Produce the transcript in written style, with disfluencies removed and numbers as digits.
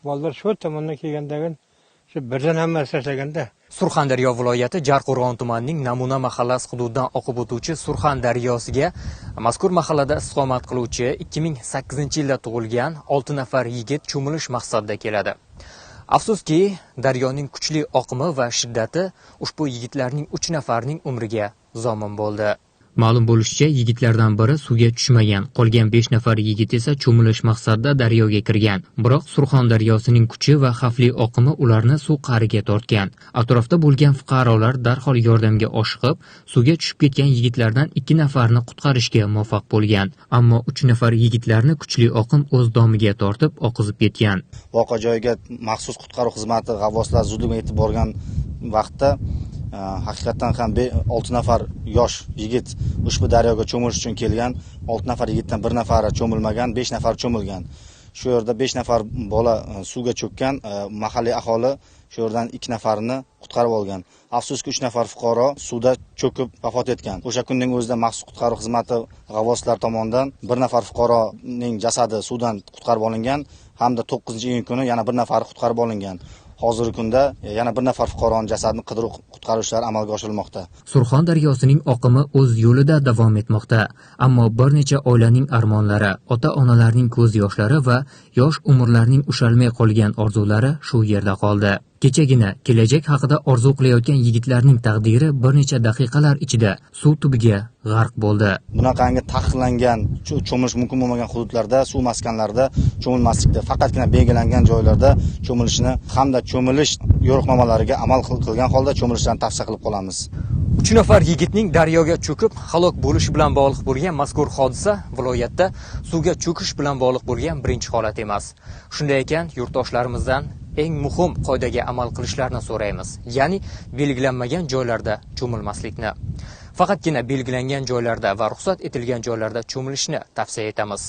Bolalar shu tomondan kelgandan shu birdan hammasi tashlaganda. Surxondaryo viloyati Jarqo'rg'on tumanining Namuna mahallasi hududidan oqib o'tuvchi Surxon daryosiga mazkur mahallada istiqomat qiluvchi 2008-yilda tug'ilgan 6 nafar yigit cho'milish maqsadida keladi. Afsuski, daryoning kuchli oqimi va shiddati ushbu yigitlarning 3 nafarining umriga zomin bo'ldi. Ma'lum bo'lishicha, yigitlardan biri suvga tushmagan, qolgan 5 nafar yigit esa cho'milish maqsadida daryoga kirgan. Biroq Surxon daryosining kuchi va xavfli oqimi ularni suv qa'riga tortgan. Atrofda bo'lgan fuqarolar darhol yordamga oshiqib, suvga tushib ketgan yigitlardan 2 nafarini qutqarishga muvaffaq bo'lgan. Ammo 3 nafar yigitlarni kuchli oqim o'z domiga tortib, oqizib ketgan. Voqea joyiga maxsus qutqaruv xizmati g'avvoslar zudlik bilan yetib borgan vaqtda haqiqatdan ham 6 nafar yosh yigit ushbu daryoga cho'milish uchun kelgan. 6 nafar yigitdan 1 nafari cho'milmagan, 5 nafari cho'milgan. Shu yerda 5 nafar bola suvga cho'kkan, mahalliy aholi shu yerdan 2 nafarini qutqarib olgan. Afsuski, 3 nafar fuqaro suvda cho'kib vafot etgan. O'sha kunning o'zida maxsus qutqaruv xizmati g'avvoslar tomonidan 1 nafar fuqaroning jasadi suvdan qutqarib olingan hamda 9-iyun kuni yana 1 nafari qutqarib olingan. Hozirgi kunda yana 1 nafar fuqaroning jasadini qidiruv qutqaruv ishlari amalga oshirilmoqda. Surxon daryosining oqimi o'z yo'lida davom etmoqda, ammo bir necha oilaning armonlari, ota-onalarning ko'z yoshlari va yosh umrlarning ushalmay qolgan orzulari shu yerda qoldi. Kechagina kelajak haqida orzu qilayotgan yigitlarning taqdiri bir necha daqiqalar ichida suv tubiga g'arq bo'ldi. Bunaqangi taqiqlangan, cho'milish mumkin bo'lmagan hududlarda, suv maskanlarida cho'milmaslikda, faqatgina belgilangan joylarda cho'milishni hamda cho'milish yo'riqnomalariga amal qilgan holda cho'milishlarni tavsiya qilib qolamiz. 3 nafar yigitning daryoga cho'kib halok bo'lishi bilan bog'liq bo'lgan mazkur hodisa viloyatda suvga cho'kish bilan bog'liq bo'lgan birinchi holat emas. Shunday ekan, yurtdoshlarimizdan eng muhim qoidaga amal qilishlarini so'raymiz, ya'ni belgilanmagan joylarda cho'milmaslikni. Faqatgina belgilangan joylarda va ruxsat etilgan joylarda cho'milishni tavsiya etamiz.